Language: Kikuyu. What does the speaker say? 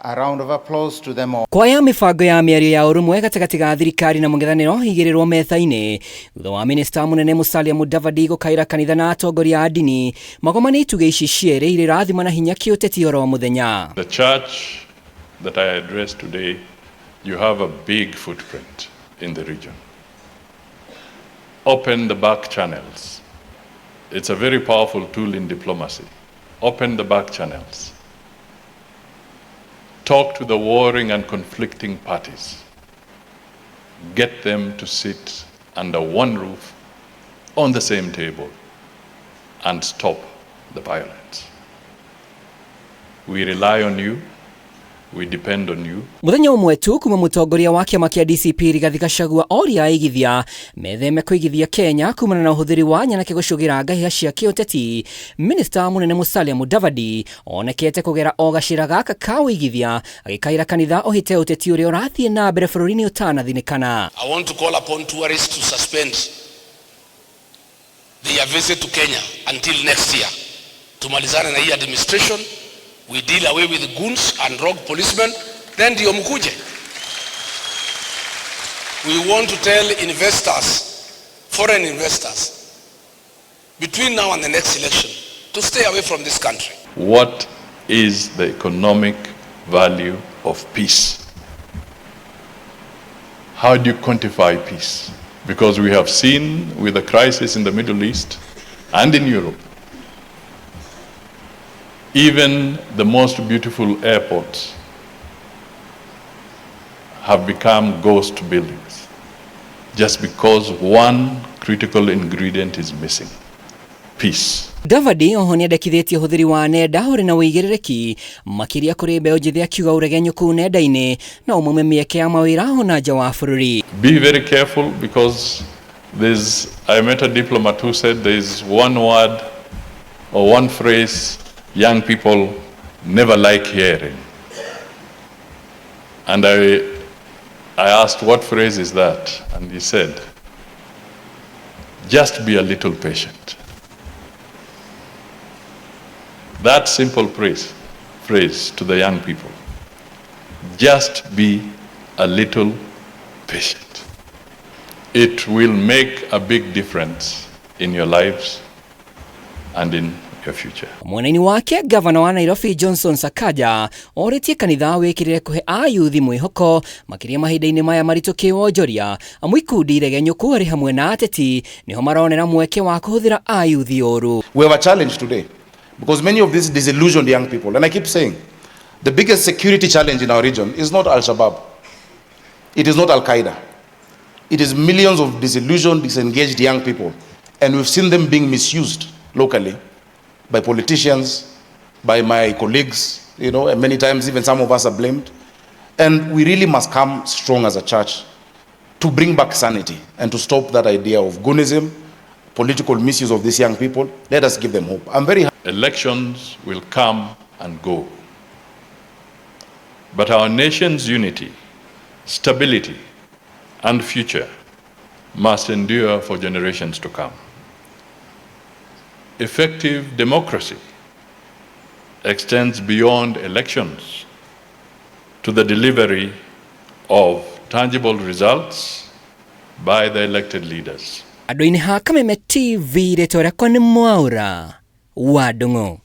A round of applause to them all. Kwaya mĩbango ya mĩario ya ũrũmwe gatagatĩ ga thirikari na mũng'ethanĩro igĩrĩrwo metha-inĩ thutha wa minista mũnene Musalia Mudavadi gũkaĩra kanitha na atongoria a ndini magomane itugĩ ici cierĩ irĩ irathima na hinya kĩũteti oro mũthenya. The church that I address today, you have a big footprint in the region. Open the back channels. It's a very powerful tool in diplomacy. Open the back channels. Talk to the warring and conflicting parties. Get them to sit under one roof on the same table and stop the violence. We rely on you. We depend on you. Muthenya ũmwe tu kuma mũtongoria wa kĩama kĩa DCP Rigathi Gachagua oria aigithia metheme kũigithia Kenya kumana na ũhũthĩri wa nyanake gũcũgĩra ngahĩha cia kĩũteti. Minista mũnene Musalia Mudavadi onekete kũgera o gacĩra gaka ka ũigithia agĩkaĩra kanitha ũhĩte ũteti ũrĩa ũrathiĩ na mbere bũrũri-inĩ ũtanathinĩkana. I want to call upon tourists to suspend their visit to Kenya until next year. Tumalizane na hii administration, we deal away with goons and rogue policemen, then ndio mkuje. We want to tell investors, foreign investors, between now and the next election, to stay away from this country. What is the economic value of peace? How do you quantify peace? Because we have seen with the crisis in the Middle East and in Europe, even the most beautiful airports have become ghost buildings just because one critical ingredient is missing: peace. Mudavadi oho nĩendekithĩtie ũhũthĩri wa nenda ũrĩ na ũigĩrĩrĩki makĩria kũrĩ mbeũ njĩthĩ, akiuga ũregenyũku nenda-inĩ no ũmaume mĩeke ya mawĩra ona nja wa bũrũri. Be very careful because I met a diplomat who said there's one word or one phrase young people never like hearing. And I asked, "What phrase is that?" And he said, "Just be a little patient." That simple phrase to the young people, "Just be a little patient." It will make a big difference in your lives and in your future. Mwena-inĩ wake, gavana wa Nairobi Johnson Sakaja orĩtie kanitha wĩkĩrĩre kũhe ayuthi mwĩhoko makĩria mahinda-inĩ maya maritũ kĩwonjoria, amu ikundi iregenyũku arĩ hamwe na ateti nĩho maronera mweke wa kũhũthĩra ayuthi ũru. We have a challenge today because many of these disillusioned young people, and I keep saying, the biggest security challenge in our region is not Al-Shabaab. It is not Al-Qaeda. It is millions of disillusioned, disengaged young people. And we've seen them being misused locally by politicians, by my colleagues, and many times even some of us are blamed. And we really must come strong as a church to bring back sanity and to stop that idea of goonism, political misuse of these young people. Let us give them hope. I'm very Elections will come and go. But our nation's unity, stability, and future must endure for generations to come. Effective democracy extends beyond elections to the delivery of tangible results by the elected leaders. Andũ-inĩ ha Kameme TV, rĩtwa rĩakwa nĩ Mwaũra wa Ndung'u.